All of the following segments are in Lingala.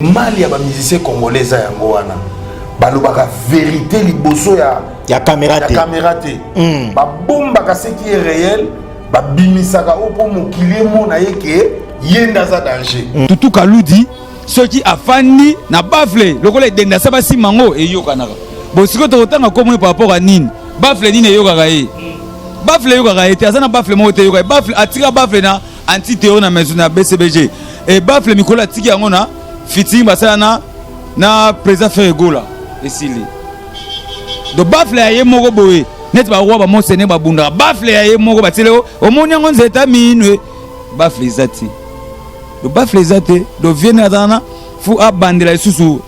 Mal ya ba musiciens congolais eza yango wana. Balobaka vérité liboso ya ya caméra te. Ya caméra te. Babombaka ce qui est réel, babimisaka oyo mpo mokili emona ye ke ye nde aza danger. Tutu Kaludi soki afandi na baffle lokola edenda asa basimba yango eyokanaka. Bon sikoyo tokotanga kombo par rapport à nini? Baffle nini eyokaka ye? Baffle eyokaka ye te, aza na baffle moko te eyoka ye. Baffle atika baffle na anti théo na maison na BCBG. Et baffle mikolo atiki yango na fitting basala na président Ferre Gola esili. Donc baffle ya ye moko boye neti ba roi ba monsene babundaka baffle ya ye moko batiele omoni yango nzeta minwe baffle eza te. Donc baffle eza te. Donc vienne aza na fu abandela lisusu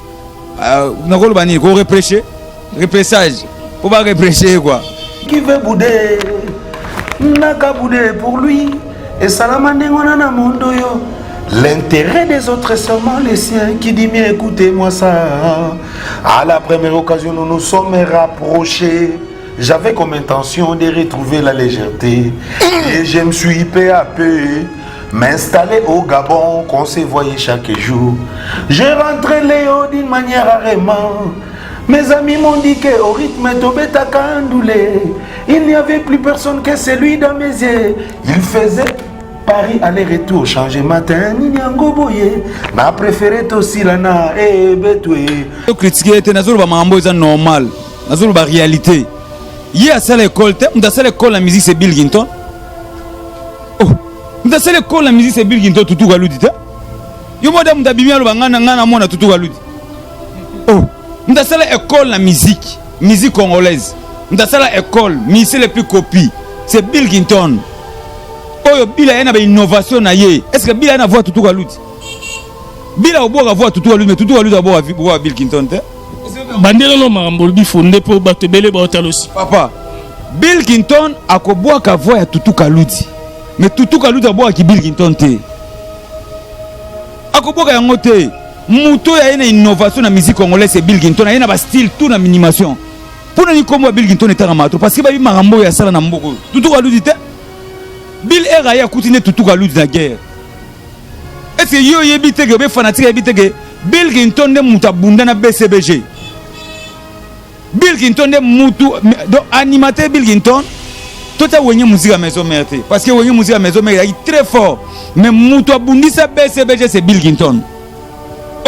nakoloba nini ko reprocher repressage po ba reprocher quoi. Qui veut bouder naka bouder pour lui et salama ndenge wana na monde oyo. L'intérêt des autres est seulement les siens. Qui dit mieux, écoutez-moi ça. À la première occasion, nous nous sommes rapprochés. J'avais comme intention de retrouver la légèreté. Et je me suis peu à peu m'installer au Gabon, qu'on se voyait chaque jour. Je rentrais Léo d'une manière rarement. Mes amis m'ont dit qu'au rythme Tobeta Kandoulé, il n'y avait plus personne que celui dans mes yeux. Il faisait Paris aller-retour, changer matin, Ninyango Boye. M'a préféré Tosilana et Betoué. Critiquer, te nazolo ba mambo eza normal. Nazolo ba réalité. Ye asala école te, mutu asala école la musique c'est Bill Clinton. Oh, mutu asala école la musique c'est Bill Clinton Tutu Kaludi te. Yo moda mutu abimi aloba ngana ngana mona Tutu Kaludi. Oh, mutu asala école la musique, musique congolaise. Mutu asala école, musicien le plus copie, c'est Bill Clinton. Oyo Bill aye na ba innovation na ye. Est-ce que Bill aye na voix Tutu Kaludi? Bill aboka voix Tutu Kaludi, mais Tutu Kaludi aboka voix Bill Clinton te. Bandela no makambo olobi fonde po bato ebele baotala aussi. Papa, Bill Clinton akobwaka voix ya Tutu Kaludi. Mais Tutu Kaludi abwakaki Bill Clinton te. Akobwaka yango te. Moto oyo aye na innovation na musique congolaise c'est Bill Clinton, aye na ba style tout na animation. Pona ni kombo ya Bill Clinton etanga mato parce que babi makambo oyo asala na mboko. Tutu Kaludi te. Bill era ye akuti nde Tutu Kaludi na guerre. Est-ce que yo yebi te que be fanatique yebi te que Bill Clinton nde mutu abunda na BCBG? Bill Clinton nde mutu donc animateur Bill Clinton tota Wenge Musica Maison Mère te parce que Wenge Musica Maison Mère ezalaki très fort, mais mutu abundisa BCBG c'est Bill Clinton.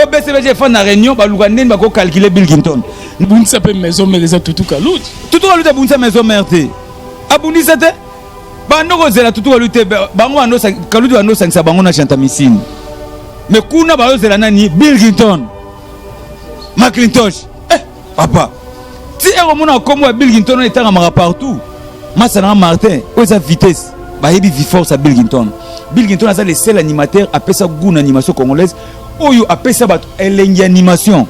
O BCBG fa na réunion baluka ndeni bako calculer Bill Clinton. Bundisa pe Maison Mère eza Tutu Kaludi. Tutu Kaludi abundisa Maison Mère te. Abundisa te. Bando kozela Tutu Kaludi te, bango bando Kaludi bando sangisa bango na Chantamisine. Mais kuna bazozela nani? Bill Clinton. McIntosh. Eh papa. Ti ero mona kombo ya Bill Clinton etangamaka partout. Masana Martin, oyo eza vitesse. Bayebi vi force ya Bill Clinton. Bill Clinton aza le seul animateur apesa goût na animation congolaise oyo apesa bato elengi animation.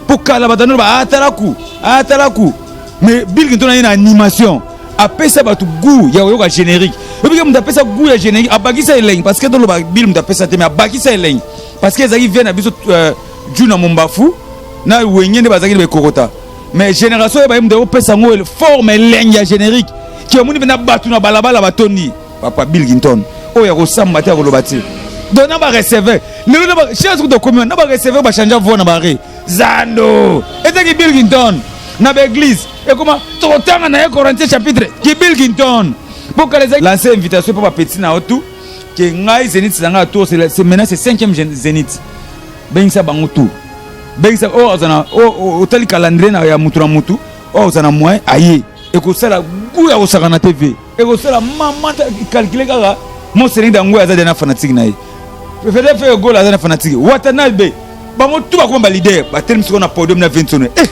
Po kala bato nano ba atalaku, atalaku. Mais Bill Clinton aye na animation apesa bato goût ya koyoka générique. Oyebi ke moto apesa goût ya générique abakisa elengi parce que toloba Bill moto apesa te mais abakisa elengi parce que ezalaki vie na biso Juna Mombafu na Wenge nde bazalaki na bekokota. Mais génération oyo baye moto akopesa yango forme elengi ya générique ki omoni mpenza bato na balabala batondi. Papa Bill Clinton oyo akosamba te akoloba te. Donc na ba receveur lelo na ba chance kuta komi na ba receveur ba changer voix na ba re zando ezaki Bill Clinton na ba église ekoma tokotanga na ye Corinthiens chapitre ki Bill Clinton pour qu'elle ait lancé invitation pour ba petit na tout que ngai Zénith na ngai tour c'est maintenant c'est 5e Zénith bengisa bango tout bengisa oyo azana oyo otali calendrier na ya mutu na mutu oyo azana moyen aye ekosala goût ya kosaka na TV ekosala mama calculer kaka Monseigneur Dango aza na fanatique na ye Fede Ferre Gola aza na fanatique Watanabe bango tout bakoma ba leader batelemi sikoyo na podium na Vincent eh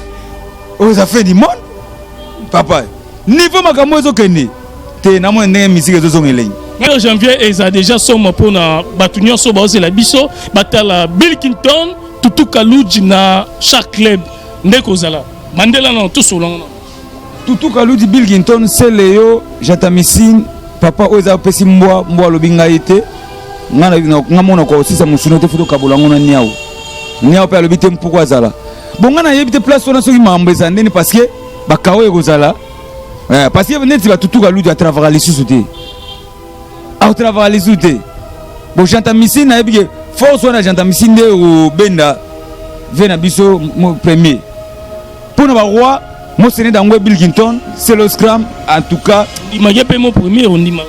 oyo eza fin du monde papa niveau makambo ezokende te namona ndenge musique ezozonga elengi. 1er janvier eza déjà somo mpona bato nyonso baozela biso batala Bill Clinton Tutu Kaludji na Shark Club nde kozala Mandela na tosolanga na Tutu Kaludji Bill Clinton Seleyo Jatamisine papa oyo eza opesi mbwa mbwa alobi ngai te nga mona kosisa mosuni te futo kabola ngo na niau niau mpe alobi te mpuku azala bon nga nayebi te place wana soki makambo eza ndeni parce que bakao ekozala parce que neti batutu Kaludji atravaka lisusu te atravaka lisusu te bon Jantamisine nayebi ke force wana Jantamisine nde obenda Vie na biso premier. Mpo na ba roi Mosene Dangwe Bill Clinton, Celo Scram en tout cas. Ndimaki mpe mo premier ondimaka.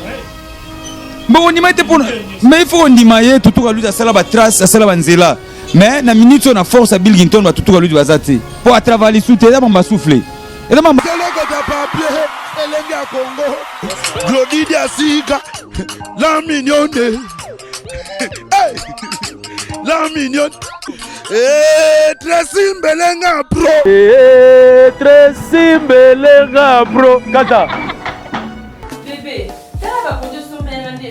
Bon ondima te mpona mais il faut ondima ye tutuka luti asala ba trace asala ba nzela mais na minute oyo na force ya Bill Clinton ba tutuka luti baza te mpo a travaille lisu te eza mamba souffle eza mamba Keleketa papier elenge ya Congo Glody Diasika la mignonne hey! La mignonne hey, Tracy Mbelenga bro hey, Tracy Mbelenga bro kaka Bébé, tala ba produits somela nde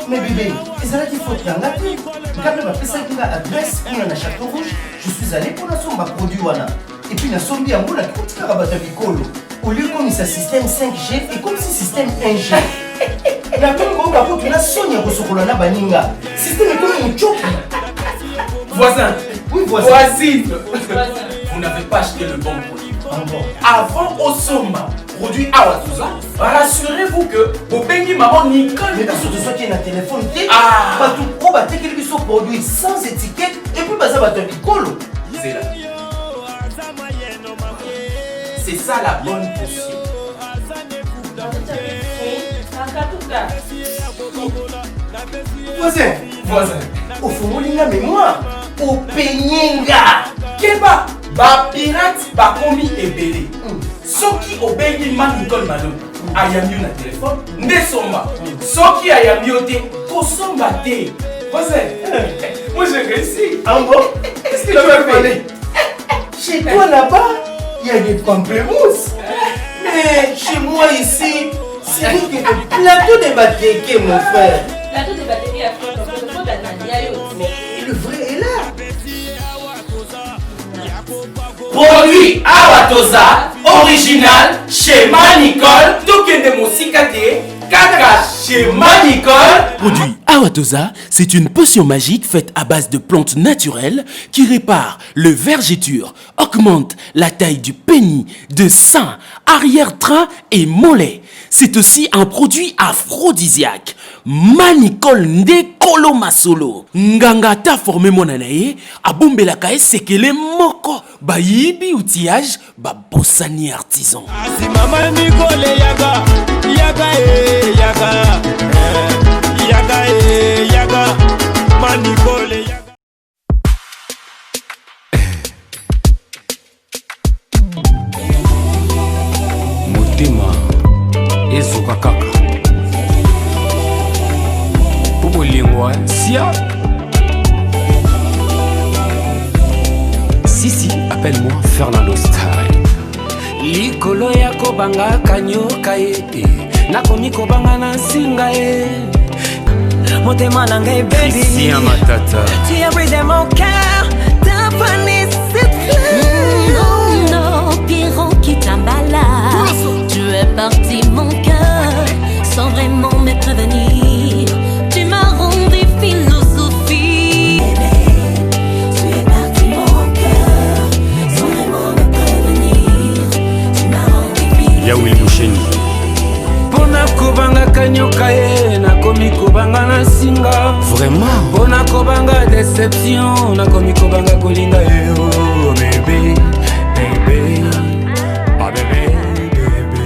Mais bébé, ezalaki faute na nga te. Nga mpe bapesaki nga adresse kuna na Château Rouge. Je suis allé mpo nasomba produit wana. Et puis nasombi yango nakoti kaka bato ya bikolo. Au lieu ekomisa système 5G, ekomisi système 1G. Nakomi koyoka kutu na soni ya kosokola na baninga. Système ekomi mochoki. Voisin, Oui, voisin. voisine, vous n'avez pas acheté le bon produit. Ah Avant osomba produit awa toza, rassurez-vous que bobengi maman Nicole. Mais biso tozwaki ye na telefone te. Ah. Bato oyo batekeli biso produit sans étiquette et puis baza bato ya bikolo. C'est là. C'est ça la bonne potion. Voisin, Voisin. ofungoli nga mémoire, openye nga. Keba, ba pirate bakomi ebele. Soki obengi ma Nicole Malone, ayambi yo na telefone, nde somba. Soki ayambi yo te, kosomba te. Voisin, moi j'ai réussi. Ah bon? Qu'est-ce que tu as fait? Chez toi là-bas, il y a des pamplemousses. Mais chez moi ici, c'est que des plateaux de bateke, mon frère. Plateau de batterie ya faute ya yo. Mais le vrai est là. Produit awa toza original chez Ma Nicole, tokende mosika te, kaka chez Ma Nicole. Produit Awatoza, c'est une potion magique faite à base de plantes naturelles qui répare le vergeture, augmente la taille du pénis, de sein, arrière-train et mollet. C'est aussi un produit aphrodisiaque. Manicole nde kolo masolo. Nganga ata formé mwana na ye, abombelaka ye sekele moko. Bayibi outillage, babosani artisan. Mama Nicole yaka yaka e yaka eh, yaka e yaka ma Nicole yaka. Motema ezoka kaka mpo bolingo sia. Sisi, appelle-moi Fernando Style. Likolo ya kobangaka nyoka ye, nakomi kobanga na nsinga ye. Motema na ngai baby, Christian Matata. Tu as brisé mon cœur, t'as fané cette fleur. Non, non, Pierrot qui t'emballa. Tu es parti, mon cœur, sans vraiment me prévenir. Tu m'as rendu philosophie. Bébé, tu es parti, mon cœur, sans vraiment me prévenir. Tu m'as rendu philosophie. Ya Willy Musheni. Mpona kobangaka nyoka ye, nakomi kobanga na nsinga. Vraiment. Mpona kobanga déception, nakomi kobanga kolinga ye. Oh, bébé, bébé, ah, bébé, bébé.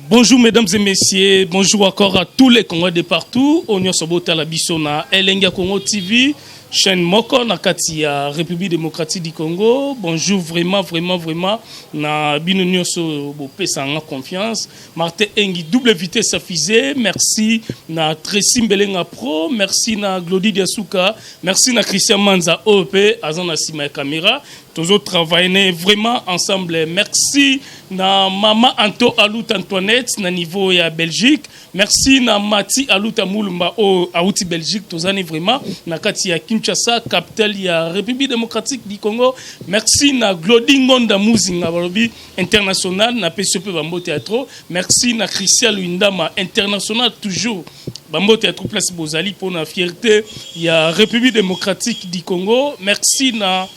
Bonjour mesdames et messieurs, bonjour encore à tous les Congolais de partout. Oyo nyonso botala biso na Elengi ya Congo TV, chaîne moko na kati ya République démocratique du Congo. Bonjour vraiment vraiment vraiment na bino nyonso bopesa nga confiance. Martin Engi double vitesse à fusée, merci na Tracy Mbelenga Pro, merci na Glody Diasuka, merci na Christian Manza OP azan na sima ya caméra. Toujours travailler vraiment ensemble. Merci na Mama Anto Aluta Antoinette na niveau ya Belgique. Merci na Mati Aluta Mulumba o auti Belgique tozani vraiment na kati ya Kinshasa, capitale ya République démocratique du Congo. Merci na Glody Ngonda Muzinga balobi international na PCP Bambo Théâtre. Merci na Christian Luindama international toujours. Bambo Théâtre place Bozali pour la fierté ya République démocratique du Congo. Merci na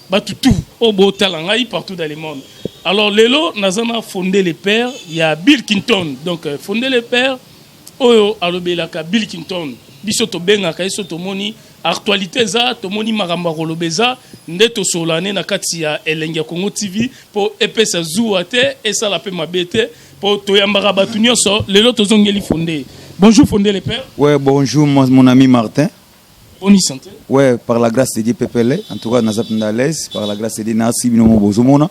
batutu oyo botala ngai partout dans le monde. Alors lelo naza na Fonde le père ya Bill Clinton. Donc Fonde le père oyo alobelaka Bill Clinton. Biso tobengaka ye so tomoni actualité eza, tomoni makambo ya koloba eza nde tosolola ne na kati ya Elengi ya Congo TV mpo epesa zuwa te, esala mpe mabe te, mpo toyambaka bato nyonso. Lelo tozongeli Fonde. Bonjour Fonde le père. Ouais, bonjour mon ami Martin. Bonne santé. Ouais, par la grâce de Dieu pepele. En tout cas, naza mpenza à l'aise. Par la grâce de Dieu, nasi bino mo bozomona.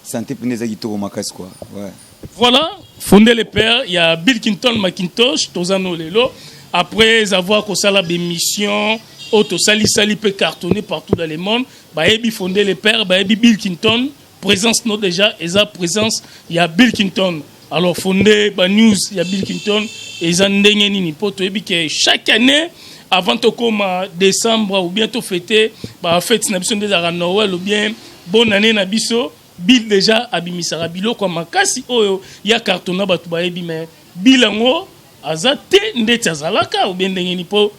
Santé mpenza eza kitoko makasi quoi. Ouais. Voilà, Fonde le père, il y a Bill Clinton Macintosh, tozano lelo. Après avoir kosala bémission, oyo sali sali peut cartonner partout dans le monde, bayebi Fonde le père, bayebi Bill Clinton, présence no déjà, eza présence, il y a Bill Clinton. Alors Fonde, ba news, il y a Bill Clinton, eza ndenge nini po toyebi que chaque année avant tokoma décembre ou bien tofêter ba fête na biso nde ezalaka Noël ou bien bonne année na biso, Bill déjà abimisaka biloko ya makasi oyo ya cartonna, bato bayebi. Mais Bill yango aza te ndeti azalaka ou bien ndenge nini? Mpo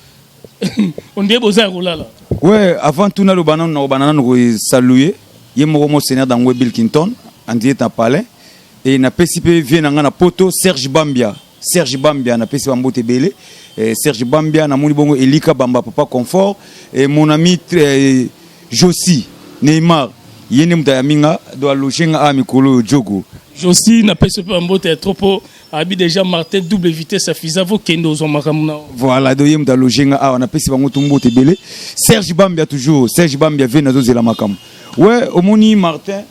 ondie boza ya kolala. Ouais, avant tout naloba nanu, nakobanda nanu kosaluer ye moko monseigneur Dangwe Bill Clinton en direct na palais e napesi mpe vie na ngai na poto, Serge Bambia. Serge Bambia, napesi bambote ebele. Serge Bambia, namoni bongo Elika Bamba, papa Confort, et mon ami Josi Neymar, ye nde moto ayambi nga do aloge nga awa mikolo oyo jogo. Josi, napesi mpe bambote ya trop mpo abi déjà Martin double vitesse afiza vokende ozwa makambo na. Voilà, do ye moto aloge nga awa, napesi bango tu mbote ebele. Serge Bambia, toujours Serge Bambia, ve nazozela makambo. We omoni Martin,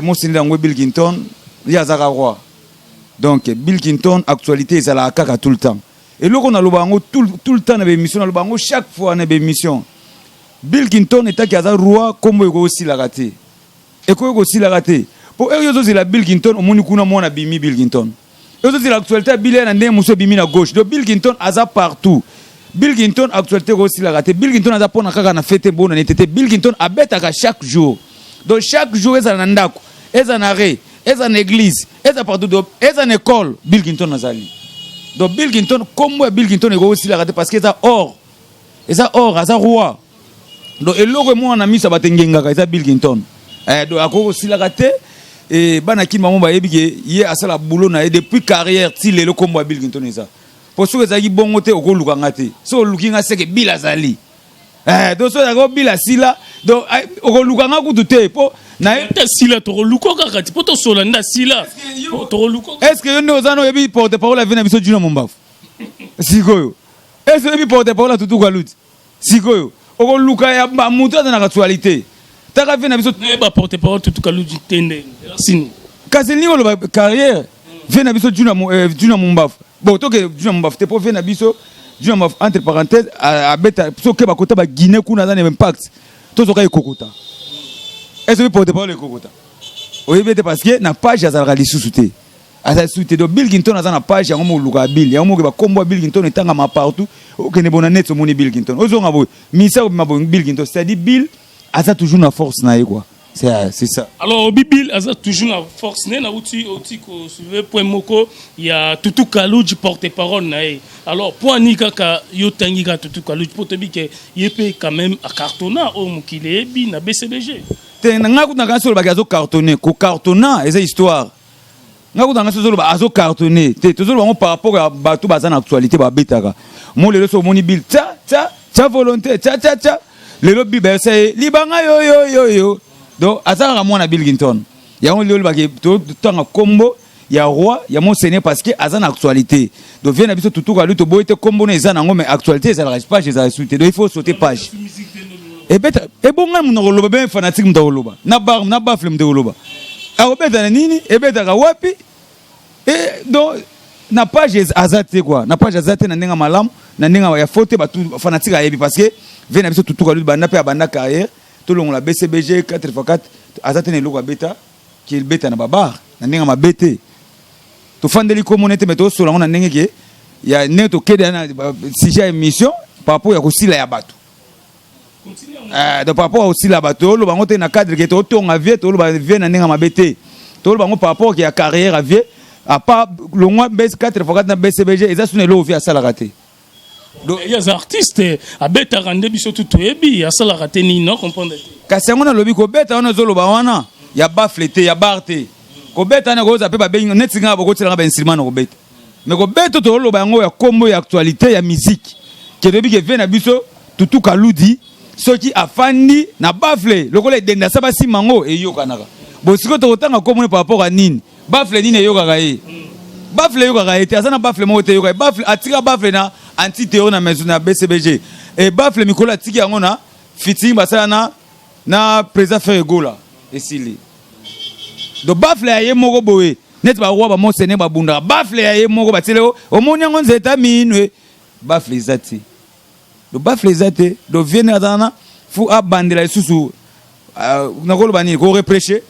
mosende yango Bill Clinton, ye azaka roi. Donc Bill Clinton, actualité ezalaka kaka tout le temps. Eloko naloba yango tout le temps na baémission, naloba yango chaque fois na baémission, Bill Clinton etaki aza roi, nkombo ekoki kosilaka te, ekoki kosilaka te. Mpo oyo ozozela Bill Clinton, omoni kuna mwana bimi Bill Clinton, ozozela actualité ya Bill ya na ndenge mosusu ebimi na gauche. Donc Bill Clinton aza partout. Bill Clinton, actualité ekosilaka te. Bill Clinton aza mpona kaka na fête bona nete te. Bill Clinton abetaka chaque jour. Donc chaque jour, ezala na ndako, eza na re, eza na église, eza partout, donc eza na école, Bill Clinton azali. Donc Bill Clinton, nkombo ya Bill Clinton ekosilaka te parce que eza or, eza or, aza roi. Donc eloko emona na miso ya bato engengaka eza Bill Clinton. Donc akoki kosilaka te. E bana kini bango bayebi ke ye asala boulot na ye depuis carrière ti lelo, nkombo ya Bill Clinton eza. Po soki ezalaki bongo te, okoluka nga te. Soki oluki nga, seke Bill azali. Donc soki ezalaki Bill asila, donc okoluka nga kutu te po na ye. Nde asila, tokoluka kaka ti mpo tosola nde asila, tokoluka. Est ce que yo nde oza na oyebi porte parole ya vie na biso Juna Mombafu sikoyo? Est ce oyebi porte parole ya Tutu Kaluti sikoyo? Okoluka ya moto aza na actualité taka vie na biso. Nayeba porte parole Tutu Kaluti te nde sini. Kasi elingi koloba carrière vie na biso Juna Mombafu. Bon, toke Juna Mombafu te, mpo vie na biso Juna Mombafu, entre parenthèse, abeta soki bakota baguinée kuna, aza na impact. Tozoka ekokota, est ce porte parole ekokota oyebi ete parce que na page azalaka lisusu te, aza lisusu te. Donc Bill Clinton aza na page yango, moluka ya Bill yango moke, bakombo ya Bill Clinton etangama partout. Okende bona net, omoni Bill Clinton, ozonga boye misa obima boye Bill Clinton. C'est à dire Bill aza toujours na force na ye quoi, c'est ça. Alors obi Bill aza toujours na force ne nauti oti kosoulever point moko ya Tutu Kaluji, porte parole na ye. Alors po ani kaka yo tangi kaka Tutu Kaluji? Mpo toyebi ke ye mpe quand même acartonna oyo mokili eyebi na BCBG. Te, na ngai kutu nakanisi olobaki azocartonne. Kocartonna eza histoire. Ngai kutu nanga tozoloba azocartonne te, tozoloba yango par rapport ya bato baza na actualité babetaka mo lelo. So omoni Bill tia tia tia volonté tia tia tia, lelo Bill bayesa ye libanga yoyoyoyo. Donc aza kaka mwana Bill Clinton. Yango lelo olobaki totanga nkombo ya roi ya monseigneur parce que aza na actualité. Donc vie na biso tutuka lui, toboyi te, nkombo no eza nango, mais actualité ezalaka page ezala su te. Donc il faut sauter page ebeta ebonga. Moto akoloba be fanatique, moto akoloba na bar na baffle, moto akoloba akobeta na nini, ebetaka wapi? E donc na page aza te quoi, na page aza te na ndenge malamu, na ndenge ya faux te. Bato fanatique ayebi parce que vie na biso tutuka lui banda mpe abanda carrière, tolongola BCBG 4 x 4, aza te na eloko abeta kebeta na babar na ndenge mabe te. Tofandeli komona te, me tosola yango na ndenge ke ya ndenge tokende na sujet ya émission par rapport ya kosila ya bato. Donc par rapport ya kosila bato, toloba yango te na cadre ke totonga vie, toloba vie na ndenge mabe te, toloba yango par rapport ke ya carrière ya vie. À part longwa 4 x 4 na BCBG, eza suna eloko vie asalaka te. Ye aza artiste, abetaka nde biso tu toyebi asalaka te nini, no comprendre te. Kasi yango nalobi kobeta wana, ozoloba wana. Ya baffle te, ya bar te. Kobeta na koza pe babengi neti nga bokotiela nga ba instrument na kobeta. Mais kobeta toloba yango ya kombo ya actualité ya musique. Ke toyebi ke vie na biso Tutu Kaludi soki afandi na baffle lokola edenda sa basimba yango eyokanaka. Bo sikoyo tokotanga kombo par rapport à nini? Baffle nini eyokaka ye? Baffle eyokaka ye te, aza na baffle moko te eyoka ye. Baffle atika baffle na anti théo na maison na BCBG. Et baffle mikolo atiki yango na featuring basala na na président Ferre Gola esili. Donc baffle ya ye moko boye neti ba roi ba mosene babundaka baffle ya ye moko batiele omoni yango nzeta minwe baffle eza te. Donc baffle eza te. Donc vieux aza wana fu abandela lisusu nakoloba nini ko reprocher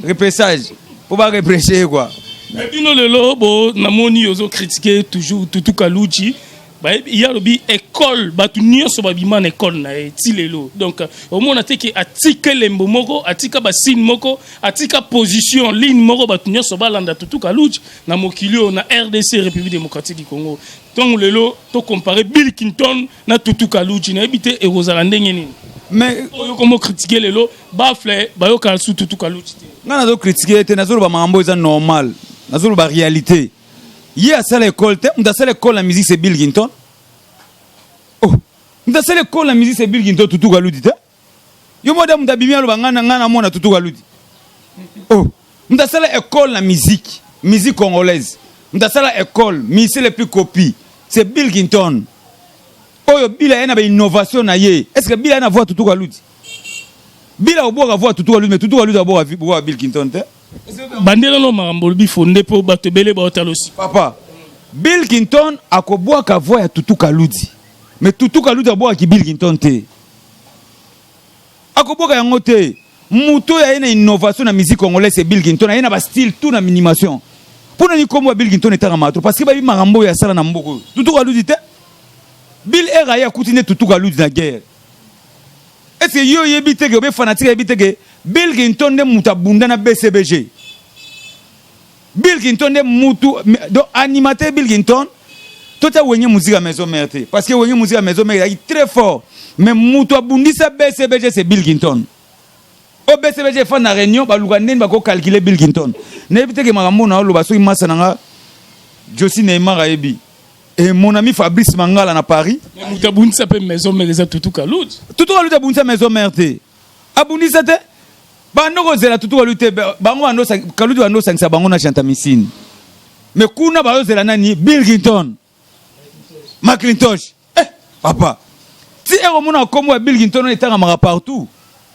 repressage po ba reprocher quoi. Mais bino lelo bo namoni ozo critiquer toujours Tutu Kaluji bayebi ye alobi école bato nyonso babima na école na ye ti lelo. Donc omona te ke atika elembo moko, atika basigne moko, atika position ligne moko, bato nyonso balanda Tutu Kaluji na mokili oyo na RDC, République démocratique du Congo. Ntango lelo tocompare Bill Clinton na Tutu Kaluji, nayebi te ekozala ndenge nini. Mais oyo komo critiquer lelo baffle bayokaka su Tutu Kaluji te. Nga nazo critiquer te, nazoloba makambo eza normal, nazoloba réalité. Ye asala école te, moto asala école na musique c'est Bill Clinton. Oh, moto asala école na musique c'est Bill Clinton, Tutu Kaludi te. Yo moda moto abimi aloba nga na nga namona Tutu Kaludi. Oh, moto asala école na musique, musique congolaise. Moto asala école, musicien le plus copie, c'est Bill Clinton. Oyo Bill aye na ba innovation na ye. Est-ce que Bill aye na voix Tutu Kaludi? Bill abwaka voix Tutu Kaludi, mais Tutu Kaludi abwaka voix Bill Clinton te. Bandela no makambo olobi fonde mpo bato ebele baotala osi. Papa, Bill Clinton akobwaka voix ya Tutu Kaludi. Mais Tutu Kaludi abwakaki Bill Clinton te. Akobwaka yango te. Moto oyo aye na innovation na musique congolaise c'est Bill Clinton, aye na ba style tout na animation. Mpona nini kombo ya Bill Clinton etangama trop? Parce que bayebi makambo oyo asala na mboka oyo. Tutu Kaludi te. Bill era aye akuti nde Tutu Kaludi na guerre. Est-ce que yo oyebi te ke obe fanatique ayebi te ke Bill Clinton nde moto abunda na BCBG? Bill Clinton nde mutu donc animateur Bill Clinton totia Wenge Musica ya Maison Mère te parce que Wenge Musica ya Maison Mère ezalaki très fort, mais mutu abundisa BCBG c'est Bill Clinton. O BCBG efanda na réunion baluka ndeni bako calculer Bill Clinton. Nayebi te ke makambo na oloba soki masa na nga Josi Neymar ayebi. Et mon ami Fabrice Mangala na Paris. Mais mutu abundisa pe Maison Mère eza Tutu Kaluji. Tutu Kaluji abundisa Maison Mère te. Abundisa te. Bando kozela Tutu Kaluji te, bango bando Kaluji bando sangisa bango na Chantamisine. Mais kuna bazozela nani? Bill Clinton. McIntosh. Eh papa. Ti ero mona kombo ya Bill Clinton etangamaka partout.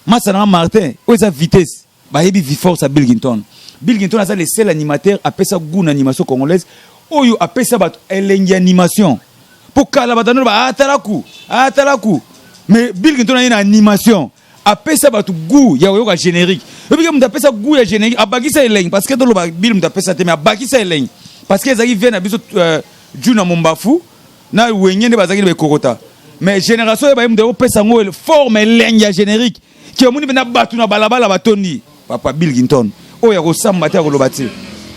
Masa na Martin, oyo eza vitesse. Bayebi vi force ya Bill Clinton. Bill Clinton aza le seul animateur apesa goût na animation congolaise oyo apesa bato elengi animation. Po kala bato ndoba atalaku, atalaku. Mais Bill Clinton aye na animation apesa bato goût ya koyoka générique. Oyebi ke moto apesa goût ya générique abakisa elengi parce que toloba Bill moto apesa te mais abakisa elengi parce que ezalaki vie na biso Juna Mombafu na Wenge nde bazalaki na bekokota. Mais génération oyo baye moto akopesa yango forme elengi ya générique ke omoni mpenza bato na balabala batondi. Papa Bill Clinton oyo ya kosamba te ya koloba te.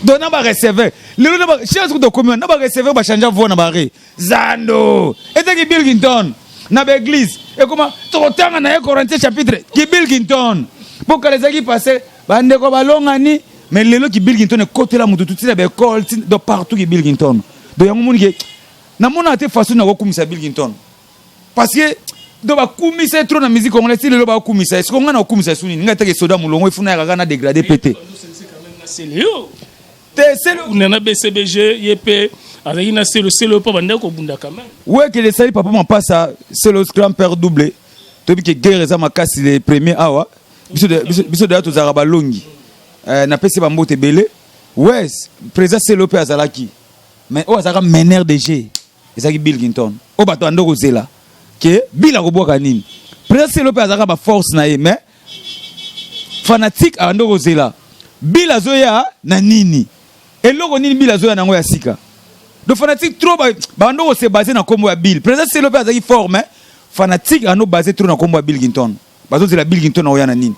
Donc na ba receveur lelo na ba chance kuta komi na ba receveur ba changer voix na ba re zando etaki Bill Clinton na ba église ekoma tokotanga na ye Corinthiens chapitre ki Bill Clinton po kala ezalaki passé bandeko balongani mais lelo ki Bill Clinton ekotela moto tuti na ba école donc partout ki Bill Clinton. Donc yango moni ke namona te façon na kokumisa Bill Clinton parce que donc bakumisa ye trop na musique congolaise ti lelo bakumisa ye. Sikoyo ngai na kokumisa ye su nini? Ngai teke soda molongo efuna ya kaka na dégradé pete te selo na BCBG ye pe azalaki na selo selo mpo bandeko kobunda quand même. Wekele esali papa Mapasa selo grand père double toyebi ke guerre eza makasi le premier awa biso deya tozalaka balongi. Napesi bambote ebele wes président selo mpe azalaki mais oyo azalaka meneur de jeu ezalaki Bill Clinton oyo bato bando kozela ke Bill akobwaka nini. Président selo mpe azalaka ba force na ye mais fanatique abando kozela Bill azoya na nini, eloko nini Bill azoya nango ya sika. Donc fanatique trop bando kose baser na kombo ya Bill. Président selo mpe azalaki fort mais fanatique ando baser trop na kombo ya Bill Clinton. Bazozela Bill Clinton aoya na nini,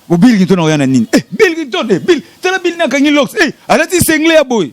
o Bill Clinton aoya na nini. Eh Bill Clinton, eh Bill tala Bill nakangi locks, eh alati sengle ya boye.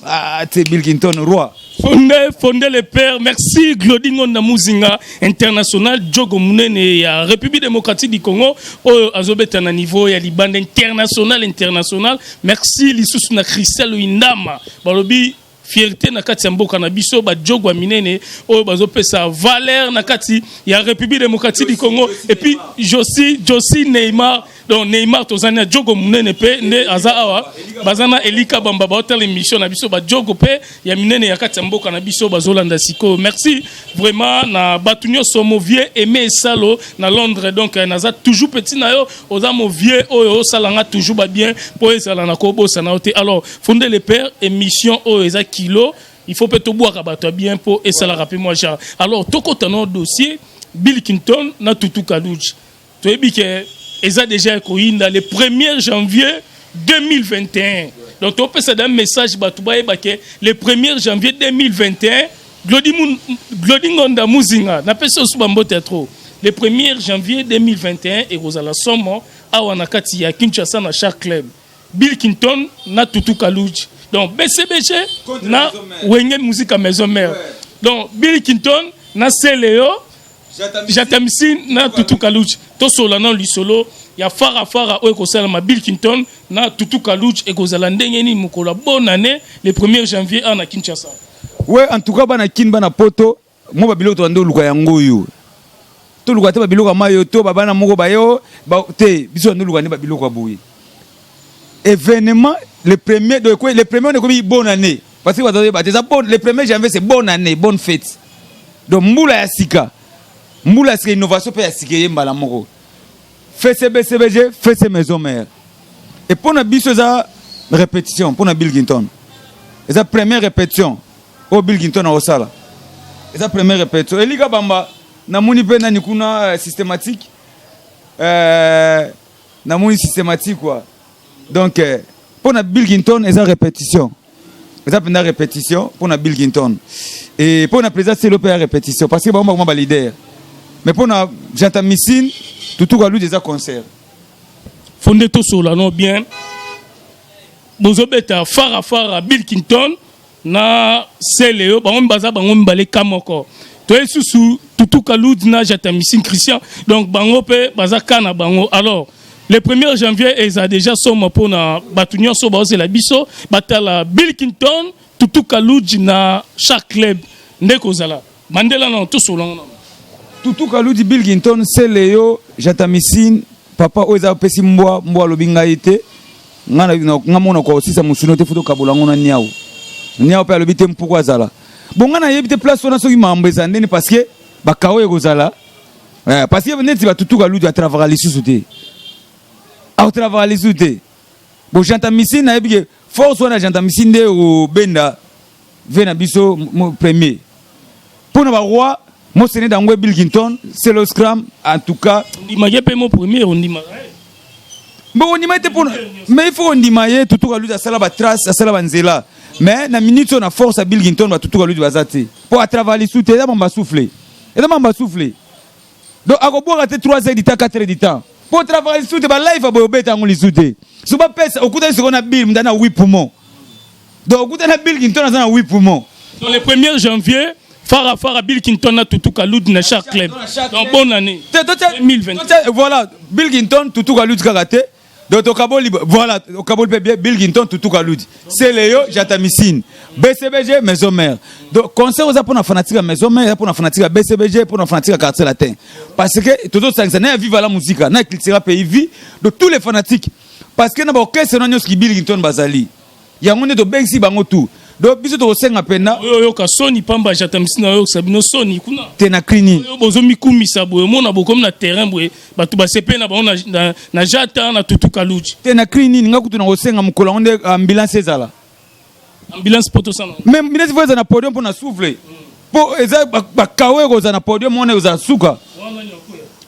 Ah, te Bill Clinton roi. Fonde, fonde le père. Merci Glody Ngonda Muzinga international Djogo Munene ya République démocratique du Congo oyo azobeta na niveau ya libanda international international. Merci lisusu na Christelle Indama. Balobi fierté na kati ya mboka na biso ba djogo ya minene oyo bazopesa valeur na kati ya République démocratique du Congo et puis Josi Josi Neymar. Donc Neymar tozani na jogo munene pe nde aza awa baza na Elika Bamba baotala émission na biso ba jogo pe ya minene ya kati ya mboka na biso bazolanda sikoyo. Merci vraiment na batu nyonso mon vieux Aimé Salo na Londres. Donc naza toujours petit na yo oza mon vieux oyo osala nga toujours ba bien po ezala na kobosana yo te. Alors Fonde le père émission oyo eza kilo il faut pe tobwaka bato ya bien po esalaka pe mwa genre. Alors tokota na dossier Bill Clinton na Tutu Kaluji. Toyebi ke eza déjà ekoyinda le 1er janvier 2021. Donc topesa da message bato bayeba ke le 1er janvier 2021 Glody Mun, Glody Ngonda Muzinga napesi osu bambote ya trop. Le 1er janvier 2021 ekozala somo awa na kati ya Kinshasa na Shark Club. Bill Clinton na Tutu Kaluji. Donc BCBG na Wenge Musica Maison Mère. Donc Bill Clinton na Celeo Jatamisi na Tutu Kaluch tosola na lisolo ya fara fara oyo ekosalama Bill Clinton na Tutu Kaluch ekozala ndenge nini mokolo ya bonne année le 1er janvier awa na Kinshasa. Ouais, en tout cas bana kin bana poto mo ba biloko tobandi oluka yango oyo toluka te ba biloko ya mayo to ba bana moko bayo ba, te biso bandi oluka nde ba biloko ya boye événement le premier donc le premier on ekomi bonne année parce que bato bayeba te eza bonne le premier janvier c'est bonne année bonne fête. Donc mbula ya sika, mbula ya sika innovation pe ya sika eye mbala moko. FCBCBG, FC Maison Mère. Et pona biso eza répétition pona Bill Clinton. Eza première répétition oyo Bill Clinton akosala. Eza première répétition. Elika Bamba namoni pe nani kuna systématique. Namoni systématique quoi. Donc pona Bill Clinton eza répétition. Eza mpenza répétition pona Bill Clinton. Et pona président Selo pe ya répétition parce que bango bakoma ba leader. Mais pona Janta Missine, Tutu Kaluji eza concert. Fonde tosola no bien. Bozobeta fara fara Bill Clinton na Celeo bango baza bango mibale ka moko. Toye susu Tutu Kaluji na Janta Missine Christian. Donc bango pe baza ka na bango. Alors le 1er janvier eza déjà somo pona batu nyonso baozela biso batala Bill Clinton Tutu Kaluji na Shark Club nde kozala Mandela na tosola na Tutu Kaluji Bill Clinton Celeo Janta Missine papa oyo eza pesi mbwa mbwa alobi ngai te nga na nga mona ko sisa musuno te futo kabola ngona niawu niawu pe alobi te mpuku azala bon nga na yebi te place wana soki mambo eza ndeni parce que bakao ekozala. Parce que neti ba Tutu Kaluji a travailler lisusu te. A travailler lisusu te. Bon Janta Missine na yebi ke force wana Janta Missine nde obenda ve na biso premier. Pona ba roi Mosene Dangwe Bill Clinton, Celeo Scram en tout cas. Ondima ye pe mo premier ondima. Bon ondima te pona mais il faut ondima ye Tutu Kaluji asala ba trace, asala ba nzela. Mais na minute na force ya Bill Clinton ba Tutu Kaluji baza te. Po a travailler lisusu te eza mamba souffler. Eza mamba souffler. Donc akobwaka te 3 heures du temps, 4 heures du temps. Po travailler lisusu te ba live aboyo beta yango lisusu te. So ba pesa okutani sikoyo na Bill mudana 8 poumons. Donc okutani na Bill Clinton aza na 8 poumons. Donc le 1er janvier Fara Fara Bill Clinton na Tutu Kaluji na Shark Club. Donc bonne année. Te, to, te, 2020. to, te, voilà Bill Clinton Tutu Kaluji kaka te. Donc tokaboli voilà okaboli pe bien Bill Clinton Tutu Kaluji. Celeo Janta Missine. BCBG Maison Mère. Donc concert oza pona fanatique ya Maison Mère, pona fanatique ya BCBG, pona fanatique ya Quartier Latin. Parce que tozo sangisa na Viva la Musica, na Cultura Pays Vie, de tous les fanatiques. Parce que na ba orchestre na nyonso ki Bill Clinton bazali. Yango nde tobengisi bango tout. Donc biso tokosenga pena. Oyo oyoka soni pamba Janta Missine oyo sabino soni kuna. Te na crini. Oyo bozo mikumisa boye mona bokomi na terrain boye bato basepe na bango na Jata na Tutu Kaluji. Te na crini nga kutu na kosenga mokolo yango nde ambulance ezala. Ambulance poto sana. Mais ambulance faut ezala na podium pona souffler. Po eza ba kawe kozala na podium wana ezala suka.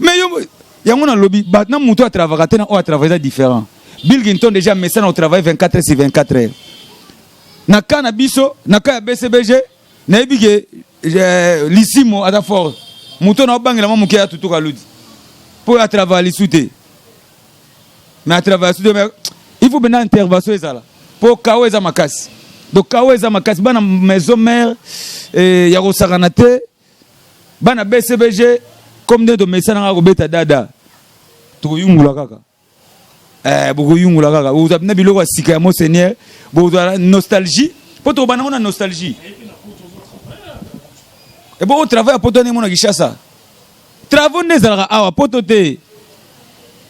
Mais yo yango na lobi ba na mutu a travailler te na o a travailler différent. Bill Clinton déjà mesana au travail 24 heures sur 24 heures. Na ka na biso, na ka ya BCBG, na yebi ke lisimo aza fort. Muto na obangela mwa moke ya Tutu Kaluji. Po a travailler lisu te. Mais a travailler lisu te mais il faut bena intervention ezala. Po kao eza makasi. Donc kawa eza makasi bana maison mère eh, ya kosakana te bana BCBG comme nde tomesana kaka kobeta dada tokoyungula kaka eh, bokoyungula kaka bozwa na biloko ya sika ya monseigneur bozwa nostalgie mpo tokobanda ngo na nostalgie eboko travail ya poto ndenge mona Kinshasa travaux nde ezalaka awa poto te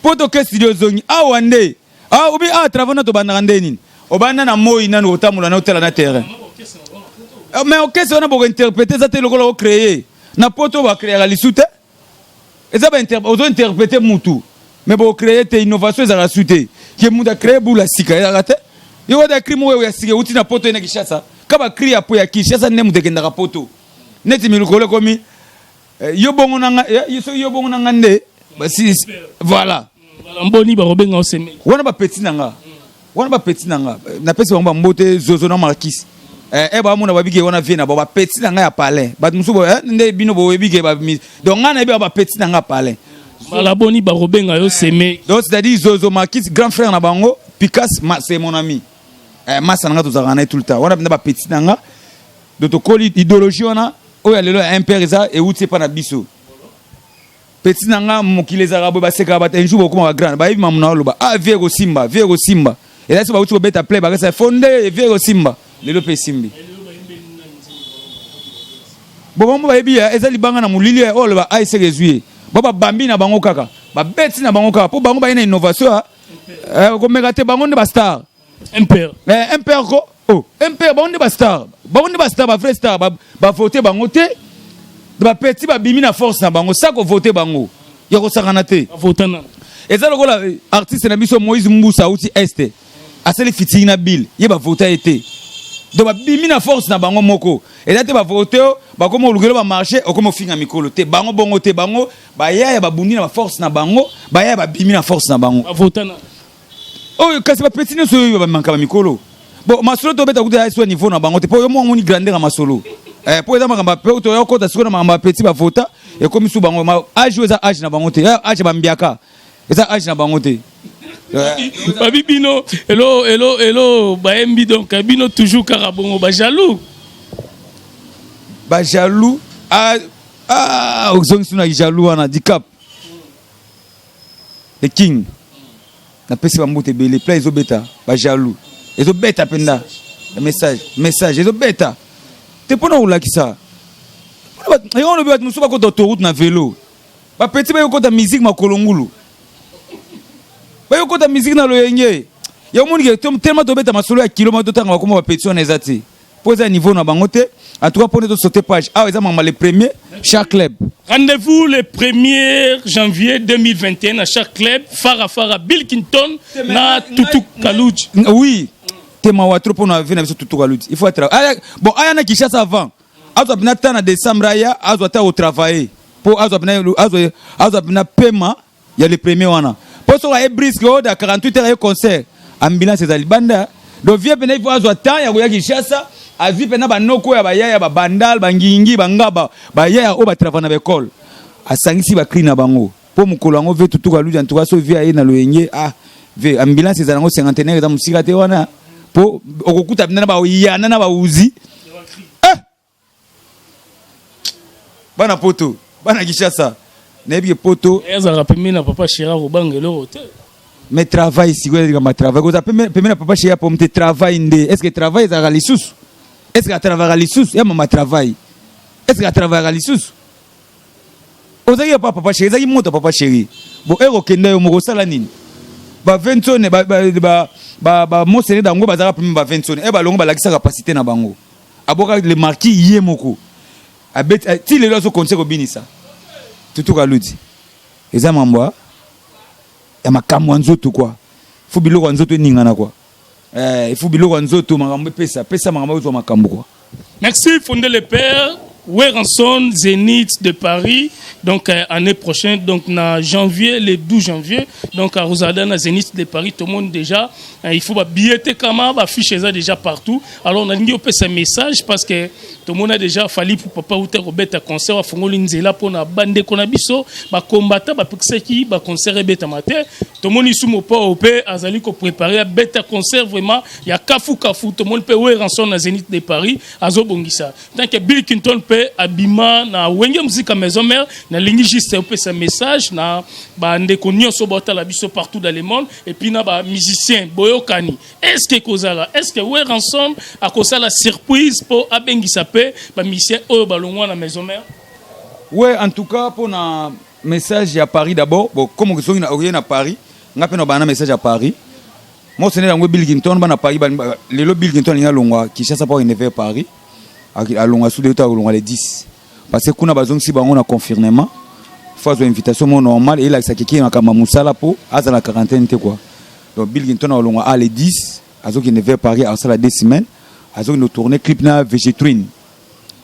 poto ke studio ozongi awa nde ah, obi awa travaux na tobandaka nde nini obanda na moi nanu kotambola na otala na terrain eh, mais orchestre wana bokointerprete eza te lokola ocreye na poto bacreaka lisu te eza ozo interprete mutu mais bocreye te innovation ezalaka su te ke mutu acreye bula sika ezalaka te yo wata cri moko ya sika euti na poto ye na kinshasa ka bacri ya po ya kinshasa nde mutu ekendaka poto neti milokolo ekomi Eh, yo bongo na nga eh, soki yo bongo na nga nde basi voilà mboni bakobenga oseme wana bapeti na nga wana bapeti na nga eh, napesi bango bambote zozo na markis eh, eh bamona babike wana vie na bango bapeti na nga ya palais bato mosusu eh, nde bino boyebi ke donc nga nayebi bapeti na nga palais mbala boni bakobenga yo seme donc c'est-à-dire zozo markis grand frère na bango pikas c'est mon ami eh, masa na nga tozalaka na ye tout le temps wana mpenza bapeti na nga Donc tokoli idéologie wana oyo ya lelo ya MPR eza euti epa na biso. Petit na nga mokili ezalaka boye basekaka bato un jour bokoma ba grand bayebi mamu na oloba ah vie ekosimba vie ekosimba ezali so bauti kobeta play bakasa fonde vie ekosimba lelo mpe esimbi bo bango bayebi ya eza libanga na molili ya oyo aloba ah eseke ezwi ye bo babambi na bango kaka babeti na bango kaka mpo bango baye na innovation ya eh, komeka te bango nde bastar MPR. Eh, MPR ko oh, MPR bango nde ba star. Bango nde ba star, ba vrai star, ba, ba voter bango te. Ba petit ba bimi na force na bango, ça ko voter bango. Ya ko sakana te. Ba voter na. Eza lokola eh, artiste na biso Moïse Mbusa auti Est. Asali fitting na Bill, ye ba voter ye te. Donc ba bimi na force na bango moko. Eza te ba voter yo, ba koma olukelo ba marché, okoma ofinga mikolo te. Bango bongo te, bango ba yaya ba bundi na ba force na bango, ba yaya ba bimi na force na bango. Ba voter na. Oyo kasi ba petit nyonso oyo ba manka ba mikolo. Bon masolo to beta kuta ya niveau na bango te po yo moko moni grandeur ya masolo. Eh po eza makambo pe to yo kota sikoyo na makambo ya petit ba vota ekomi su bango ma âge oyo eza âge na bango te. Eh, âge ba mbiaka. Eza âge na bango te. Eh. Babi bino elo elo elo bayembi donc bino toujours kaka bongo ba jaloux. Ba jaloux ah ah ozongisi na jaloux wana dicap. The King napesi ba mbote ebele plein ezobeta ba jaloux ezobeta mpenza message message ezobeta te mpona kolakisa yango olobi bato mosusu bakota autoroute na velo bapeti baye kokota musique makolo ngulu baye kokota musique na loyenge yango monike telema tobeta masolo ya kilo ma totanga bakoma bapeti wana eza te Po eza niveau na bango te. En tout cas pona to sauter page. Awa eza mama le premier chaque club. Rendez-vous le 1er janvier 2021 à chaque club Fara Fara Bill Clinton na Tutu Kaluji. Oui. Te mawa trop pona vie na biso Tutu Kaluji. Il faut être aya bon aya na Kinshasa avant. Azwa pina temps na décembre aya azwa ta au travailler. Po azwa pina azwa azwa pina pema ya le premier wana po soki aye brisque oyo da 48 heures aye concert ambulance eza libanda donc vie pena il faut azwa temps ya koya Kinshasa azwi pena banoko ya bayaya ba bandal bangingi bangaba bayaya oyo batrava na baekole asangisi bacri na bango mpo mokolo yango vie tutuka luja ntuka so vie aye na loyenge ah vie ambulance ezala yango cinquantenaire eza mosika te wana mpo okokuta pena na bayana na bauzi eh! Bana poto, bana Kinshasa, nayebi ke poto. Ezalaka pembeni na papa Chira kobanga eloko te. Mais travail sikoyo ezalaka ma travail kozala pembeni na papa Chira pomme te travail nde est-ce que travail ezalaka lisusu? Est-ce que atravaka lisusu? Ya mama travail. Est-ce que atravaka lisusu? Ozalaki ya papa chéri, ezalaki moto ya papa chéri. Bon, ero kenda yo moko osala nini? Ba Vensone ba ba ba ba, ba Mosene dango bazalaka pembeni ba Vensone. Eh balongo balakisa capacité na bango. Aboka le marquis ye moko. Abeti eh, ti lelo azo continuer kobinisa. Tutu Kaludi. Eza mambo ya makambo ya nzoto quoi. Faut biloko ya nzoto eningana quoi. Eh, il faut biloko ya nzoto makambo epesa, pesa makambo ozwa makambo quoi. Merci Fonde le père. Werrason Zénith de Paris donc année prochaine, donc na janvier, le 12 janvier. Donc akozala na Zénith de Paris. Tout le monde déjà, il faut ba billet kama ba fiche eza déjà partout. Alors nalingi opesa message parce que tout le monde a déjà Fally Ipupa auta kobeta concert, afongoli nzela mpona bandeko na biso bakombata bapekisaki baconcert ebetama te. Tomoni su Mopao mpe azali kopréparer abeta concert vraiment ya kafu kafu. Tomoni mpe Werrason na Zénith de Paris azobongisa. Tant que Bill Clinton mpe abima na Wenge Musica Maison Mère, nalingi juste opesa message na bandeko nyonso baotala biso partout dans le monde et puis na bamusicien boyokani. Est ce que kozala, est ce que Werrason akosala surprise mpo abengisa mpe bamusicien oyo balongwa na Maison Mère? Ouais, en tout cas, pour na message à Paris d'abord, bon, comme soki na oye na Paris, nga mpe na bana message à Paris. Mo sene yango Bill Clinton bana Paris lelo Bill Clinton alingi alongwa Kinshasa mpo akende vers Paris. Alongwa sude to alongwa le 10 parce que kuna bazongisi bango na confinement. Faut azwa invitation mo normal eyelakisaki ke makambo ya mosala mpo azala quarantaine te quoi. Donc Bill Clinton alongwa a le 10, azokende vers Paris, asala 2 semaines, azokende tourner clip na Vegetwin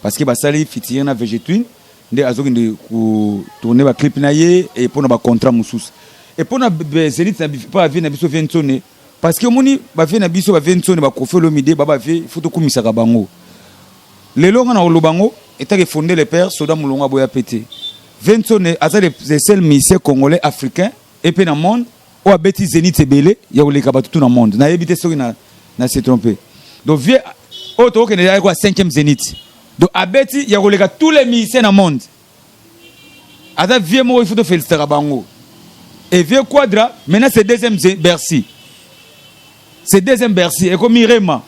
parce que basali featuring na Vegetwin nde azokende kotourner baclip na ye e mpona bacontrat mosusu e mpona Zénith mpo bavieux na biso, vieux Nsone, parce que omoni bavieux na biso, bavieux Nsone, baKoffi Olomide, ba bavieux, faut tokumisaka bango. Lelo nga na koloba ngo etaki fondé le père soda molongo aboya pe te. Vieux Nsone aza le seul musicien congolais, africain e mpe na monde oyo abeti Zénith ebele ya koleka bato tu na monde. Nayebi te soki na se trompe. Donc vieux oyo tokokende ayaki kwa cinquième Zénith, donc abeti ya koleka tous les musiciens na monde. Aza vieux moko il faut tofélicitaka bango. Et vieux Quadra maintenant, c'est deuxième Bercy, c'est deuxième Bercy ekomi Rema,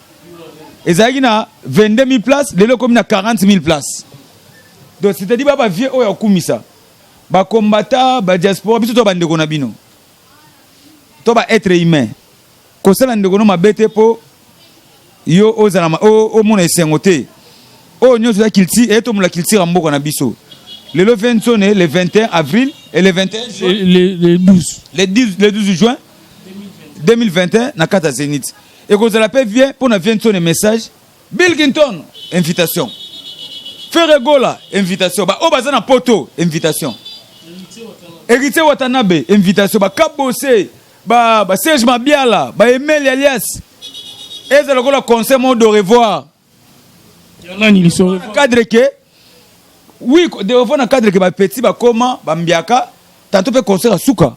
ezalaki na 22 000 places, lelo ekomi na 40 000 places. Donc c'est-à-dire ba bavieux oyo akumisa bakombata badiaspora biso to bandeko na bino to ba être humain. Kosala ndeko no mabe te mpo yo ozala omona esengo te. Oyo nyonso eza culture, eye tomola culture ya mboka na biso. Lelo 20 le 21 avril et le 21 juin, le 12. Le 10, le 12 juin 2021 na kati ya Zénith ekozala mpe vieux mpo na vieux Nsone. Message Bill Clinton, invitation Ferre Gola, invitation baoyo baza na Poto, invitation Héritier Watanabe, invitation bakabose ba, ba Serge Mabiala, baemeli alias eza lokola concert moko de revoir. Nani liso? Cadre ke oui, de revoir na cadre ke bapeti bakoma bambiaka tantôt mpe concert asuka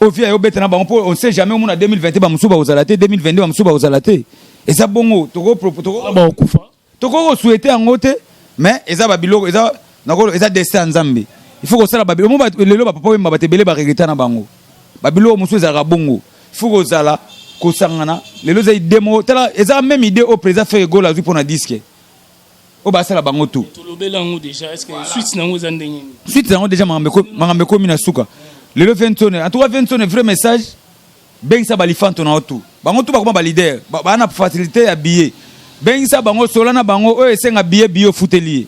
oyo vieux ayobeta na bango mpo on sait jamais. Omona 2021 bamosusu bakozala te, 2022 bamosusu bakozala te. Eza bongo. Bakokufa. Tokoki kosouhaiter yango te, mais eza babiloko eza nakolo eza destin ya Nzambe. Il faut kosala babiloko mo lelo bapapa oyemba bato ebele baregreta na bango. Babiloko mosusu ezalaka bongo, il faut kozala kosangana. Lelo eza idée moko, tala, eza même idée oyo président Ferre Gola azwi mpona disque oyo basala bango tout. Tolobela yango déjà. Est ce que suite nango eza ndenge nini? Suite yango déjà makambo ekomi na suka. Lelo Ventone, en tout cas Ventone, vrai message: bengisa balifanto na yo tu, bango tu bakoma baleader, baa na facilité ya billet. Bengisa bango, sola na bango. Oyo esenga billet, billet ofuteli ye.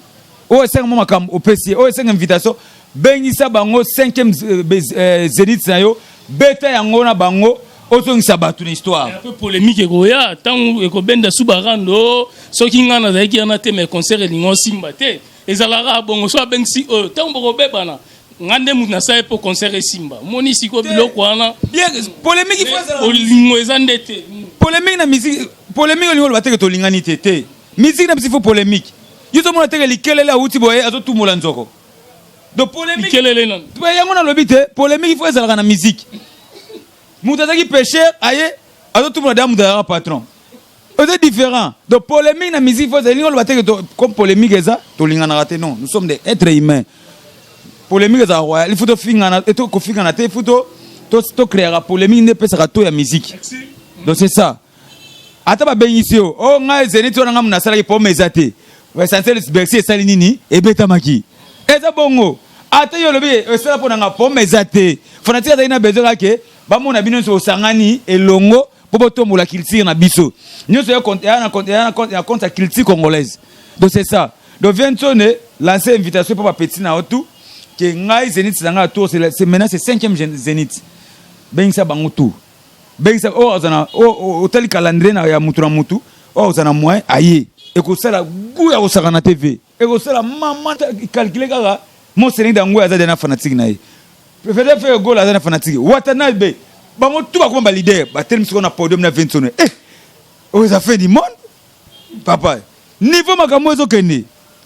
Oyo esenga mo makambo, opesi ye. Oyo esenga invitation, bengisa bango. Cinquième Zénith na yo, beta yango na bango, ozongisa bato na histoire. Un peu polémique ekoya ntango ekobenda su barando. Soki ngai nazalaki wana te, mais concert elingi osimba te. Ezalaka bongo so abengisi oyo ntango bokobebana, nga nde mutu nasali mpo concert esimba. Omoni sikoyo biloko wana. Bien, polémique il faut ezala. Olingo eza nde te. Polémique na musique, polémique olingo oloba teke tolingani te te. Musique na biso il faut polémique. Yo ozomona teke likelele awuti boye azotumbola nzoko. Donc polémique likelele nano. Yango nalobi te, polémique il faut ezalaka na musique. Moto azalaki pêcheur aye azotumbola da moto azalaka patron, eza différent. Donc polémique na musique faut elingi oloba teke comme polémique eza tolinganaka te. Non, nous sommes des êtres humains. Polémique ezalaka royal, il faut tofingana kofingana te, il faut tocréaka polémique nde epesaka to ya musique. Donc c'est ça. Ata babengisi yo o ngai Zénith wana ngai nasalaki pome eza te. Essentiel Bercy esali nini ebetamaki eza bongo. Ata yo olobi esala mpo na nga pome eza te, fanatique azali na besoin kake bamona bino nyonso osangani elongo mpo botombola culture na biso nyonso ya compte ya culture congolaise. Donc c'est ça. Donc vieux Nsone, lancer invitation mpo bapeti na yo tout ke ngai Zénith na ngai ya tour, c'est maintenant c'est cinquième Zénith. Bengisa bango tout, bengisa oyo aza na otali calendrier na ya mutu na mutu oyo aza na moyen aye ekosala gu ya kosaka na TV. Ekosala mama calculer kaka Moselengi dango aza na fanatique na ye. Peut-être Ferre Gola aza na fanatique. Watanabe bango tout bakoma ba leader batelemi sikoyo na podium na Vincent. Eh! Oyo eza fin du monde? Papa, niveau makambo ezokende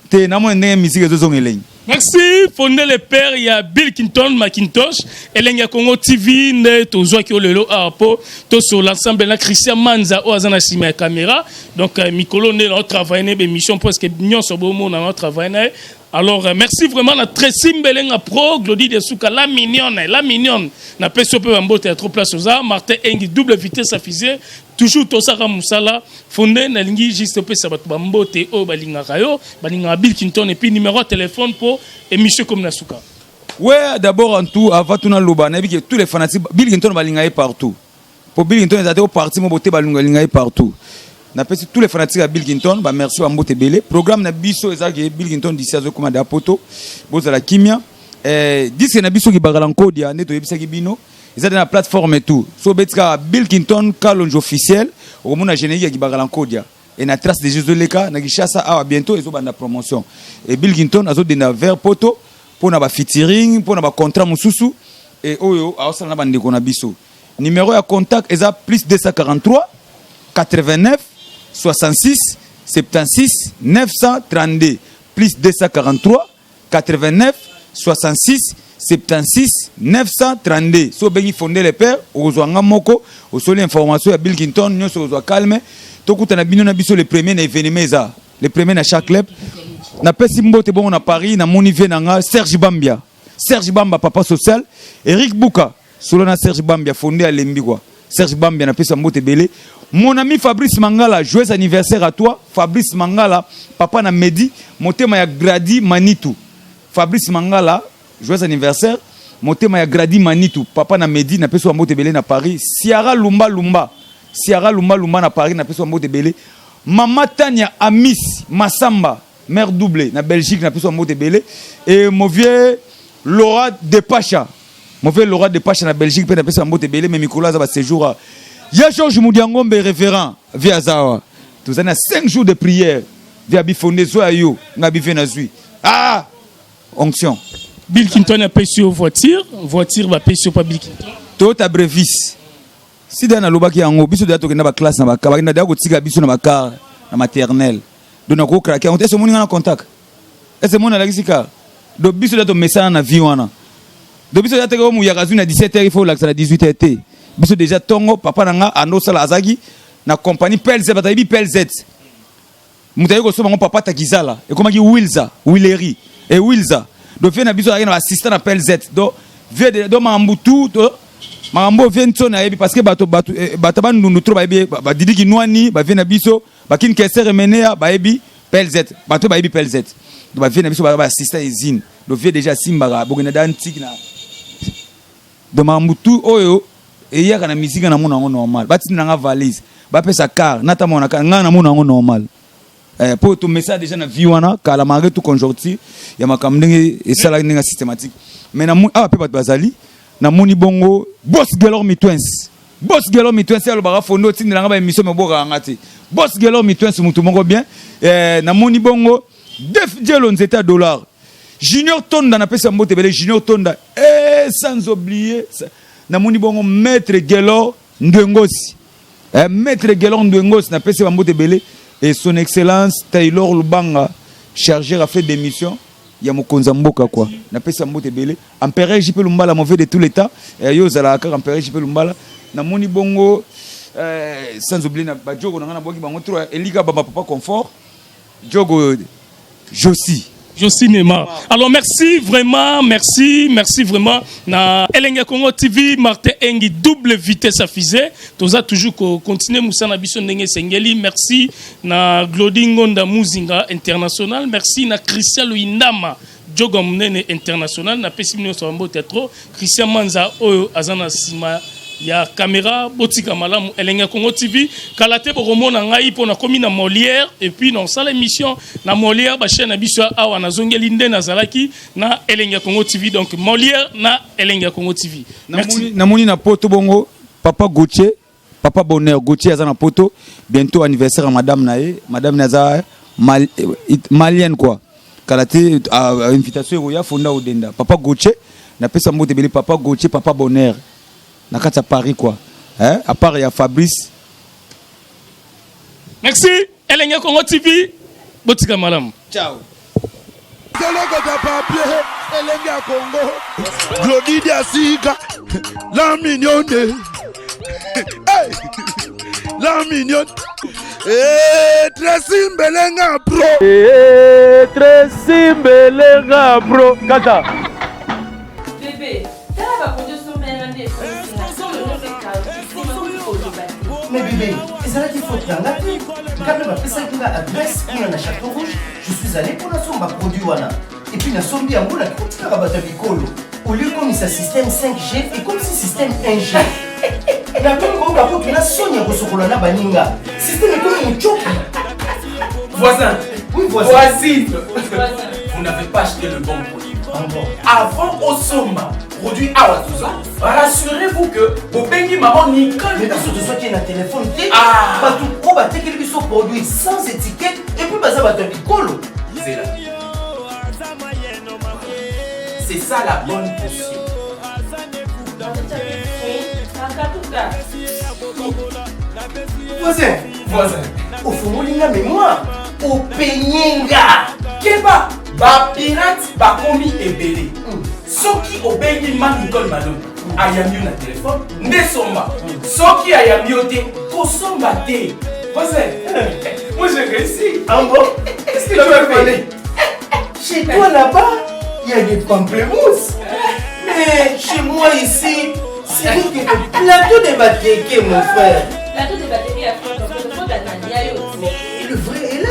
te namona ndenge musique ezozonga elengi. Merci Fonde le père ya Bill Clinton Macintosh elengi ya Congo TV nde tozwaki yo lelo awa po tosola ensemble na Christian Manza oyo aza na nsima ya caméra donc euh, mikolo nde nao travailler na ye émission presque nyonso bomona nao travailler na ye alors euh, merci vraiment na Tracy Mbelenga Pro Glody Desuka la mignonne la mignonne na pesi yo mpe bambote ya trop place oza Martin Engi double vitesse à fusée Toujours tosaka musala fonde nalingi juste opesa bato ba mbote oyo balingaka yo balingaka Bill Clinton et puis numéro ya téléphone po émission comme na suka. Ouais d'abord en tout avant tout naloba nayebi que tous les fanatiques Bill Clinton balinga ye partout po Bill Clinton ezali au parti mo bote balinga linga ye partout napesi tous les fanatiques ya Bill Clinton ba merci ba mbote ebele programme na biso ezalaki Bill Clinton d'ici azokoma da poto bozala kimia eh, disque na biso kibakala nkodia nde toyebisaki bino eza te na plateforme tout so obeti kaka Bill Clinton Kalonji officiel okomona générique ya Kibakala Nkodia et na trace déjà ezoleka na Kinshasa awa bientôt ezobanda promotion et Bill Clinton azodenda vers poto mpo na ba featuring mpo na ba contrat mosusu et oyo aosala na bandeko na biso numéro ya contact eza plus 243 89 66 76 932 plus 243 89 66 76 932 so obengi fonde le père okozwa nga moko osoli information ya Bill Clinton nyonso okozwa calme tokutana bino na biso le premier na événement eza le premier na chaque club napesi mbote bongo na Paris namoni vie na nga Serge Bambia Serge Bamba papa social Eric Buka solo na Serge Bambia fonde alembi quoi Serge Bambia napesi mbote ebele mon ami Fabrice Mangala joyeux anniversaire à toi Fabrice Mangala papa na Medi motema ya Grady Manitou Fabrice Mangala joyeux anniversaire motema ya Grady Manitou papa na Medi napesi mbote ebele na Paris Ciara Lumba Lumba Ciara Lumba Lumba na Paris napesi mbote ebele Mama Tania Amis Massamba mère double na Belgique napesi mbote ebele et mon vieux Laura Depacha Mauvais Laura de Pacha na Belgique pe napesa mbote ebele mais mikolo aza ba séjour ya Georges Mudiangombe référent vie azawa tozali na 5 jours de prière vie abifonde zo ya yo nga bive na zui ah onction Bill Clinton apesi yo voiture voiture bapesi yo pa Bill Clinton Toyota Brevis si deya nalobaki yango biso deya tokenda ba classe na ba bakenda deya kotika biso na ba car na maternelle donc nako craquer yango te ese omoni nga na contact ese moni alakisi car donc biso deya tomesana na vie wana donc biso deya teke omuyaka azwi na 17 heures il faut olakisa na 18 heures te biso deja tongo papa na nga ando osala azalaki na compagnie PLZ bato ayebi PLZ moto aye kosomba yango papa takizala ekomaki wilza wileri e wilza donc vie na biso azalaki na baassistant na plz donc vie de donc makambo tout makambo vie nsoni ayebi parce que bato bato eh, bato bandundu trop bayebi badidi kinwani bavie na biso bakini keser emenea bayebi plz bato bayebi plz donc bavie na biso baassistant usine donc vie déjà asimbaka bokenda da ntiki na Donc makambo tout oyo eyaka na musique na mona yango normal. Batinda nga valise, bapesa car, natambola na car, nga na mona yango normal. Eh, po to message déjà na vie wana kala malgré tout conjoncture ya makambo ndenge esalaki ndenge systématique. Mais na awa pe bato bazali namoni bongo boss Gelor Mitwens. Boss Gelor Mitwens alobaka fondo otindela nga ba émission mais obokaka nga te. Boss Gelor Mitwens mutu moko bien. Eh, namoni bongo Def Djelo nzete ya dollar. Junior Tonda napesi mbote ebele Junior Tonda eh, sans oublier namoni bongo maître Gelor Ndwengosi eh, maître Gelor Ndwengosi napesi ba mbote ebele et son excellence Taylor Lubanga chargé a fait démission ya mokonzi ya mboka quoi napesi mbote ebele empereur JP Lumbala mauvais de tout l'état eh, yo ozalaka kaka empereur JP Lumbala namoni bongo eh, sans oublier na bajogo na nga nabwaki bango trop elika bamba papa confort jogo Josi. Josi Nema. Alors merci vraiment, merci, merci vraiment. Na Elenge Congo TV, Martin Engi, double vitesse à fusée. Toza toujours ko continuer mosala na biso ndenge esengeli. Merci na Glody Ngonda Muzinga International. Merci na Christian Luindama. Jogo Munene International na pesi bino nyonso mbote trop. Christian Manza oyo aza na sima ya caméra botika malamu Elenge ya Congo TV kala te bokomona ngai mpo nakomi na Molière et puis nasala émission na Molière ba chaîne na biso awa nazongeli nde nazalaki na Elenge ya Congo TV donc Molière na Elenge ya Congo TV. Merci. Namoni na poto bongo papa Gauthier papa Bonheur Gauthier aza na poto bientôt anniversaire ya madame na ye madame na aza mal, malienne quoi. Kala te invitation ekoya fonda odenda. Papa Gauthier, napesa mbote ebele papa Gauthier, papa Bonheur na kati ya Paris quoi. Hein? À part ya Fabrice. Merci Elenge Congo TV. Botika malamu. Ciao. Eloko ya papier elenge ya Congo Glody Diasika la mignonne hey! La mignonne hey, Tracy Mbelenga bro hey, Tracy Mbelenga bro kata Bébé, tala ba produits somela nde Mais bébé, ezalaki faute na nga te. Nga mpe bapesaki nga adresse kuna na Château Rouge. Je suis allé mpo nasomba produit wana. Et puis nasombi yango nakuti kaka bato ya bikolo. Au lieu ekomisa système 5G, ekomisi système 1G. Nakomi koyoka kutu na soni ya kosokola na baninga. Système ekomi mochoki. Voisin. Oui, voisin. Voisine. Vous n'avez pas acheté le bon produit. Ah bon. Avant osomba produit awa toza, rassurez-vous que bobengi maman Nicole. Mais biso tozwaki ye na telefone te. Ah. Bato oyo batekeli biso produit sans étiquette et puis baza bato ya bikolo. Zela. C'est ça la bonne potion. Voisin. Voisin. Ofongoli nga mémoire. Openye nga. Keba, ba pirate bakomi ebele. Soki obengi ma Nicole Malone, ayambi yo na telefone, nde somba. Soki ayambi yo te, kosomba te. Voisin, moi j'ai réussi. Ah bon? Qu'est-ce que tu as fait? Chez toi là-bas, il y a des pamplemousses. Mais chez moi ici, c'est rien que le plateau de Bateke, mon frère. Plateau de Bateke ya Faute ya Nadia yo. Mais le vrai est là.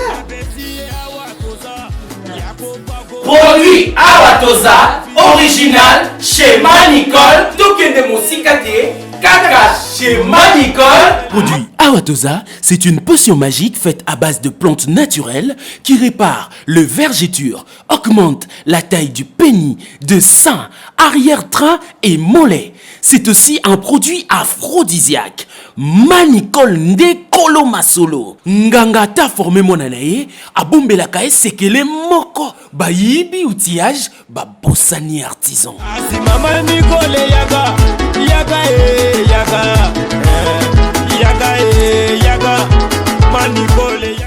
Produit awa toza original chez Ma Nicole, tokende mosika te kaka chez Ma Nicole. Produit Awatoza, c'est une potion magique faite à base de plantes naturelles qui répare le vergeture, augmente la taille du pénis, de sein, arrière-train et mollet. C'est aussi un produit aphrodisiaque. Ma Nicole nde kolo masolo. Nganga ata formé mwana na ye, abombelaka ye sekele moko. Bayibi outillage, babosani artisan. Asi mama Nicole yaka, yaka e yaka, eh, yaka e yaka, ma Nicole yaka.